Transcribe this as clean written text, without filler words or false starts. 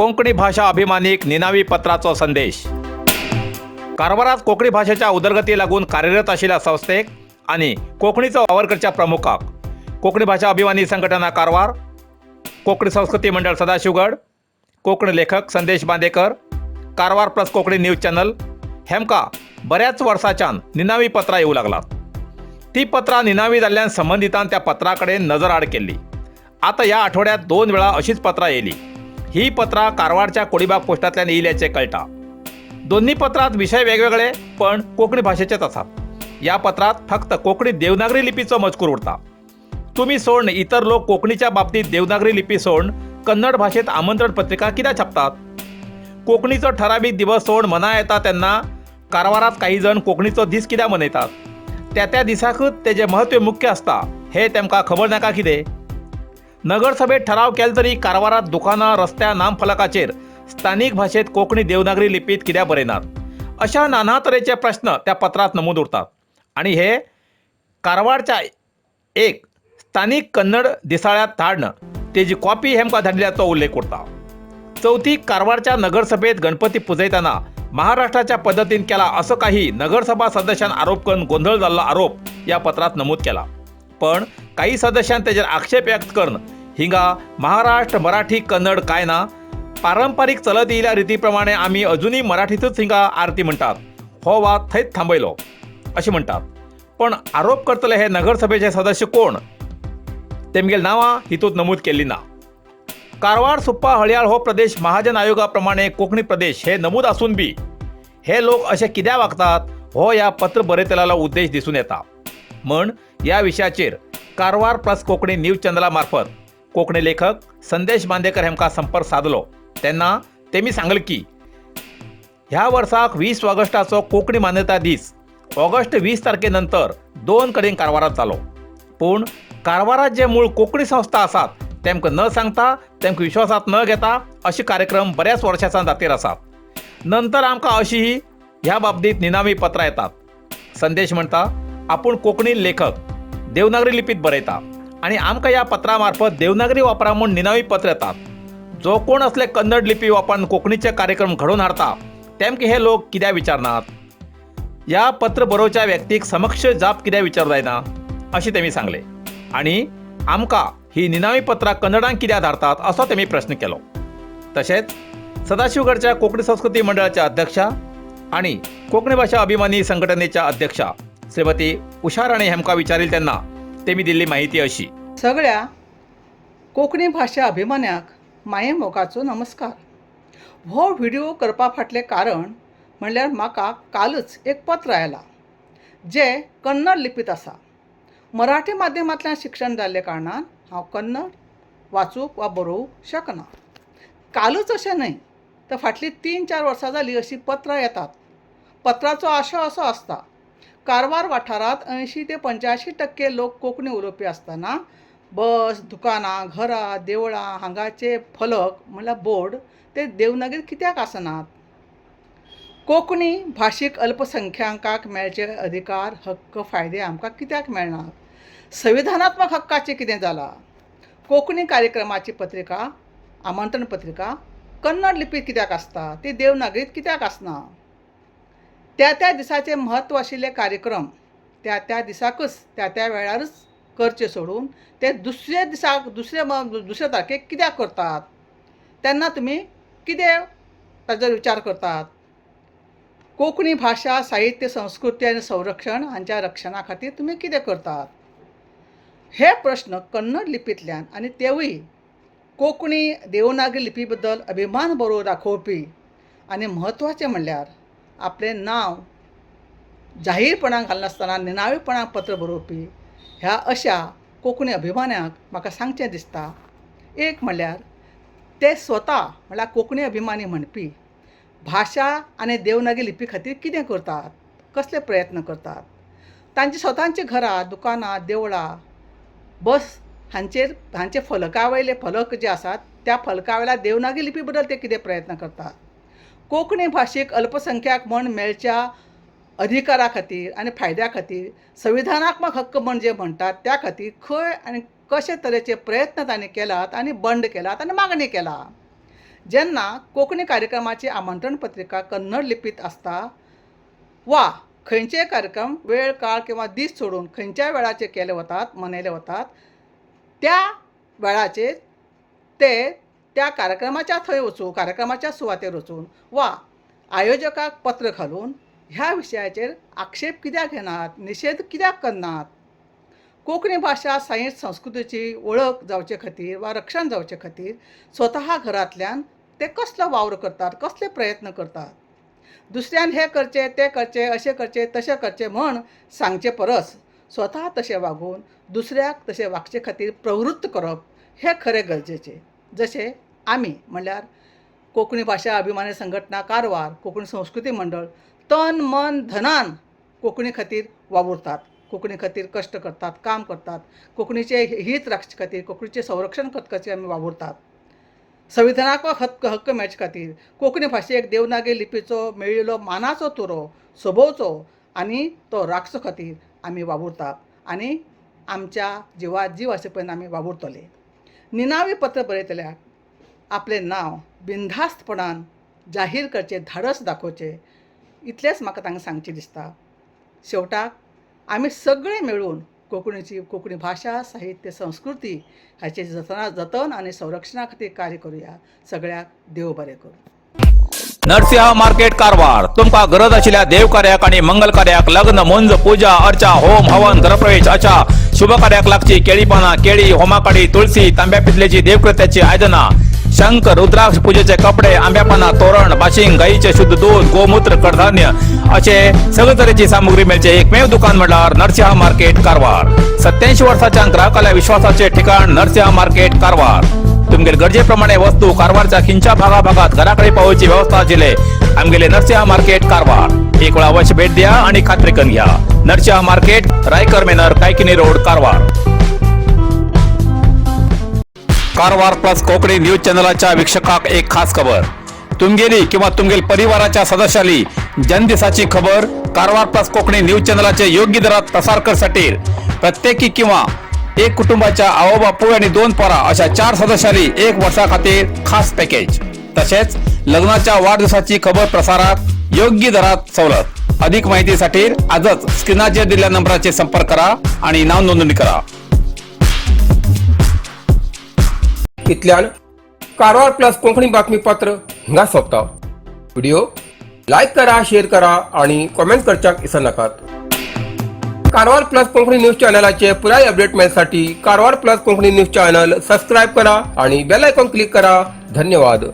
कोंकणी भाशा अभिमानीक निनावी पत्राचो संदेश. कारवारात कोंकणी भाशेच्या उदरगती लागून कार्यरत आशिल्ल्या संस्थेक आनी कोंकणीचो वावर करच्या प्रमुखाक कोंकणी भाशा अभिमानी संघटना कारवार, कोंकणी संस्कृती मंडळ सदाशिवगड, कोंकणी लेखक Sandesh Bandekar, Karwar plus Konkani news channel हेमकां बऱ्याच वर्साच्यान निनावी पत्रां येवं लागलात. ती पत्रां निनावी जाल्ल्यान संबंदितान त्या पत्रा कडेन नजर आड केल्ली. आतां ह्या आठवड्यात दोन वेळा अशीच पत्रां येयली. ही पत्रां कारवारच्या कोडीबाग पोस्टांतल्यान येयल्याचें कळटा. दोन्ही पत्रात विशय वेगवेगळे पण कोंकणी भाशेचेच आसात. ह्या पत्रात फक्त कोंकणी देवनागरी लिपीचो मजकूर उरता. तुमी सोडून इतर लोक कोंकणीच्या बाबतीत देवनागरी लिपी सोडून कन्नड भाशेत आमंत्रण पत्रिका कित्याक छापतात? कोंकणीचो ठरावीक दिवस सोड मना येता तेन्ना कारवारात काही जण कोंकणीचो दीस कित्याक मनयतात? त्या त्या दिसाकूच तेजें म्हत्व मुख्य आसता हें तेमकां खबर नाका कितें? नगरसभेत ठराव केले तरी कारवारात दुकानां, रस्त्या, नामफलकाचेर स्थानीक भाशेत कोंकणी देवनागरी लिपीत कित्याक बरयनात? अशा नाना तरेचे प्रश्न त्या पत्रात नमूद उरतात आनी हे कारवारच्या एक स्थानीक कन्नड दिसाळ्यांत धाडन तेजी कॉपी हेमकां धाडिल्ल्याचो उल्लेख उरता. चवथीक कारवारच्या नगरसभेत गणपती पुजयतना महाराष्ट्राच्या पद्दतीन केला असो काही नगरसभा सदस्यान आरोप करून गोंधळ जाल्लो आरोप ह्या पत्रात नमूद केला. पण काही सदस्यान तेजेर आक्षेप व्यक्त करून हिंगा महाराष्ट्र, मराठी, कन्नड काय ना, पारंपारीक चलत येयल्या रिती प्रमाणे आमी अजुनूय मराठीतूच हिंगा आरती म्हणटात, हो वाद थंयच थांबयलो अशें म्हणटात. पण आरोप करतले हे नगरसभेचे सदस्य कोण, तेमगेल नांवां हितूंत नमूद केल्ली ना. कारवार, सुप्पा, हळयाळ हो प्रदेश महाजन आयोगा प्रमाणे कोंकणी प्रदेश हे नमूद आसून बी हे लोक अशे कित्याक वागतात हो ह्या पत्र बरयतल्यालो उद्देश दिसून येता. म्हण ह्या विशयाचेर कारवार प्लस कोंकणी न्यूज चॅनला मार्फत कोंकणी लेखक संदेश बांदेकर हेमकां संपर्क सादलो तेन्ना तेमी सांगलें की ह्या वर्साक 20 ऑगस्टाचो कोंकणी मान्यता दीस ऑगस्ट 20 तारखे नंतर दोन कडेन कारवारात जालो, पूण कारवारात जे मूळ कोंकणी संस्था आसात तेमकां न सांगता, तेमकां विश्वासात न घेता अशे कार्यक्रम बऱ्याच वर्सांसान जातीर आसात. नंतर आमकां अशी ही ह्या बाबतीत निनावी पत्रां येतात. संदेश म्हणटा, आपूण कोंकणी लेखक, देवनागरी लिपीत बरयता आनी आमकां ह्या पत्रा मार्फत देवनागरी वापरा म्हूण निनावी पत्र येतात. जो कोण असले कन्नड लिपी वापरून कोंकणीचे कार्यक्रम घडोवन हाडता तेमकां हे लोक कित्याक विचारनात? ह्या पत्र बरोवच्या व्यक्तीक समक्ष जाप कित्याक विचार जायना अशें तेमी सांगलें आनी आमकां ही निनावी पत्रां कन्नडान कित्याक धाडतात असो तेमी प्रश्न केलो. तशेंच सदाशिवगडच्या कोंकणी संस्कृती मंडळाच्या अध्यक्षा आनी कोंकणी भाशा अभिमानी संघटनेच्या अध्यक्षा श्रीमती उषा राणे हेमकां विचारिल तेन्ना तेमी दिल्ली माहिती अशी. सगळ्या कोंकणी भाशा अभिमान्याक माये मोगाचो नमस्कार. हो व्हिडियो करपा फाटलें कारण म्हणल्यार म्हाका कालच एक पत्र आयलां जें कन्नड लिपींत आसा. मराठी माध्यमांतल्यान शिक्षण जाल्ल्या कारणान हांव कन्नड वाचूंक वा बरोवंक शकना. कालूच अशें न्हय तर फाटलीं 3-4 वर्सां जालीं अशीं पत्रां येतात. पत्राचो आशय असो आसता, कारवार वाठारांत 80 ते 85% लोक कोंकणी उलोवपी आसतना बस, दुकानां, घरां, देवळां हांगाचे फलक म्हणल्यार बोर्ड ते देवनागरीत कित्याक आसनात? कोंकणी भाशीक अल्पसंख्यांकांक मेळचे अधिकार, हक्क, फायदे आमकां कित्याक मेळनात? संविधानात्मक हक्काचें कितें जालां? कोंकणी कार्यक्रमाची पत्रिका, आमंत्रण पत्रिका कन्नड लिपींत कित्याक आसता? ती देवनागरीत कित्याक आसना? त्या त्या दिसाचें म्हत्व आशिल्ले कार्यक्रम त्या त्या दिसाकच त्या त्या वेळारूच करचे सोडून ते दुसऱ्या दिसाक, दुसऱ्या दुसऱ्या तारखेक कित्याक करतात? तेन्ना तुमी कितें ताचेर विचार करतात? कोंकणी भाशा, साहित्य, संस्कृती आनी संरक्षण हांच्या रक्षणा खातीर तुमी कितें करतात? हे प्रश्न कन्नड लिपींतल्यान आनी तेवूय कोंकणी देवनागरी लिपी बद्दल अभिमान बरोवन दाखोवपी आनी म्हत्वाचें म्हणल्यार आपलें नांव जाहीरपणान घालनासतना निनावीपणान पत्र बरोवपी ह्या अशा कोंकणी अभिमान्यांक म्हाका सांगचें दिसता. एक म्हणल्यार ते स्वता म्हणल्यार कोंकणी अभिमानी म्हणपी भाशा आनी देवनागरी लिपी खातीर कितें करतात, कसले प्रयत्न करतात? तांची स्वतांची घरां, दुकानां, देवळां, बस हांचेर हांचे फलका वयले फलक जे आसात त्या फलका वयल्या देवनागरी लिपी बद्दल ते कितें प्रयत्न करतात? कोंकणी भाशेक अल्पसंख्याक म्हण मेळच्या अधिकारा खातीर आनी फायद्या खातीर संविधानात्मक हक्क म्हण जे म्हणटात त्या खातीर खंय आनी कशे तरेचे प्रयत्न तांणी केलात आनी बंड केलात आनी मागणी केला? जेन्ना कोंकणी कार्यक्रमाची आमंत्रण पत्रिका कन्नड लिपींत आसता वा खंयचेय कार्यक्रम वेळ काळ किंवा दीस सोडून खंयच्याय वेळाचेर केले वतात, मनयले वतात, त्या वेळाचेर ते त्या कार्यक्रमाच्या थंय वचून, कार्यक्रमाच्या सुवातेर वचून वा आयोजकाक पत्र घालून ह्या विशयाचेर आक्षेप कित्याक घेनात, निशेध कित्याक करनात? कोंकणी भाशा, साहित्य, संस्कृतीची वळख जावचे खातीर वा रक्षण जावचे खातीर स्वता घरांतल्यान ते कसलो वावर करतात, कसले प्रयत्न करतात? दुसऱ्यान हें करचें, तें करचें, अशें करचें, तशें करचें म्हण सांगचे परस स्वता तशें वागून दुसऱ्याक तशें वागचे खातीर प्रवृत्त करप हें खरें गरजेचें. जशें आमी म्हणल्यार कोंकणी भाशा अभिमानी संघटना कारवार, कोंकणी संस्कृती मंडळ तन मन धनान कोंकणी खातीर वावुरतात, कोंकणी खातीर कश्ट करतात, काम करतात. कोंकणीचें हीत राखचे खातीर, कोंकणीचें संरक्षण करचे खातीर आमी वावुरतात. संविधानाक हक्क मेळचे खातीर, कोंकणी भाशेक देवनागरी लिपीचो मेळिल्लो मानाचो तुरो सोबोवचो आनी तो राखचो खातीर आमी वावुरतात आनी आमच्या जिवा जीव आसा पर्यंत आमी वावुरतले. निनावी पत्र बरयतल्याक आपलें नांव बिनधास्तपणान जाहीर करचें धाडस दाखोवचें, इतलेंच म्हाका तांकां सांगचें दिसता. शेवटाक आमी सगळे मेळून कोंकणीची, कोंकणी भाशा, साहित्य, संस्कृती हाचें जतन आनी संरक्षणा खातीर कार्य करुया. सगळ्याक देव बरें करूं. नरसिंह मार्केट, कारवार. तुमकां गरज आशिल्ल्या देव कार्याक आनी मंगल कार्याक, लग्न, मुंज, पूजा अर्चा, होम हवन, गृहप्रवेश अशा शुभ कार्याक लागची केळी पानां, केळी, होमाकाडी, तुळसी, तांब्या पितलेची देवकृत्याची आयदनां, शंख, रुद्राक्ष, पूजेचे कपडे, आंब्या पानां, तोरण, बाशिंग, गाईचे शुद्ध दूध, गोमूत्र, कडधान्य असे सगळे तरेची सामुग्री मेळचे एकमेव दुकान म्हणल्यार नरसिंह मार्केट, कारवार. 87 वर्साच्या ग्राहकाल्या विश्वासाचे ठिकाण नरसिंह मार्केट, कारवार. तुमगेले गरजेप्रमाणे वस्तू कारवारच्या खिंच्या भागाभागात घराकडे पावोवची व्यवस्था आशिल्ले आमगेले नरसिंह मार्केट, कारवार. एक वेळा अवश्य भेट द्या आणि खात्री करून घ्या. नरसिंह मार्केट, रायकर मेनर, Kaikini road, Karwar. Karwar plus Konkani news चॅनलाच्या वीक्षकाक एक खास खबर. तुमगेली किंवा तुमगेल परिवाराच्या सदस्याली जन्मदिसाची खबर कारवार प्लस कोकणी न्यूज चॅनलाचे योग्य दरात प्रसार करसाठी प्रत्येकी किंवा एक कुटुंबाच्या आवो बापूय आणि दोन पोरा अशा चार सदस्यांनी एक वर्षा खातीर खास पॅकेज. तसेच लग्नाच्या वाढदिवसाची खबर प्रसारात योग्य दरात सवलत. अधिक माहितीसाठी आजच स्क्रीनाचेर दिलेल्या नंबराचे संपर्क करा आणि नाव नोंदणी करा. इतल्यान कारवार प्लस कोंकणी बातमीपत्र हिंगा सोंपता. व्हिडिओ लायक करा, शेअर करा आणि कॉमेंट करच्याक विसरनाकात. कारवार प्लस कोंकणी न्यूज चॅनलाचे पुराय अपडेट मेळसाठी Karwar plus Konkani news channel subscribe करा आणि बेल आयकॉन क्लिक करा. धन्यवाद.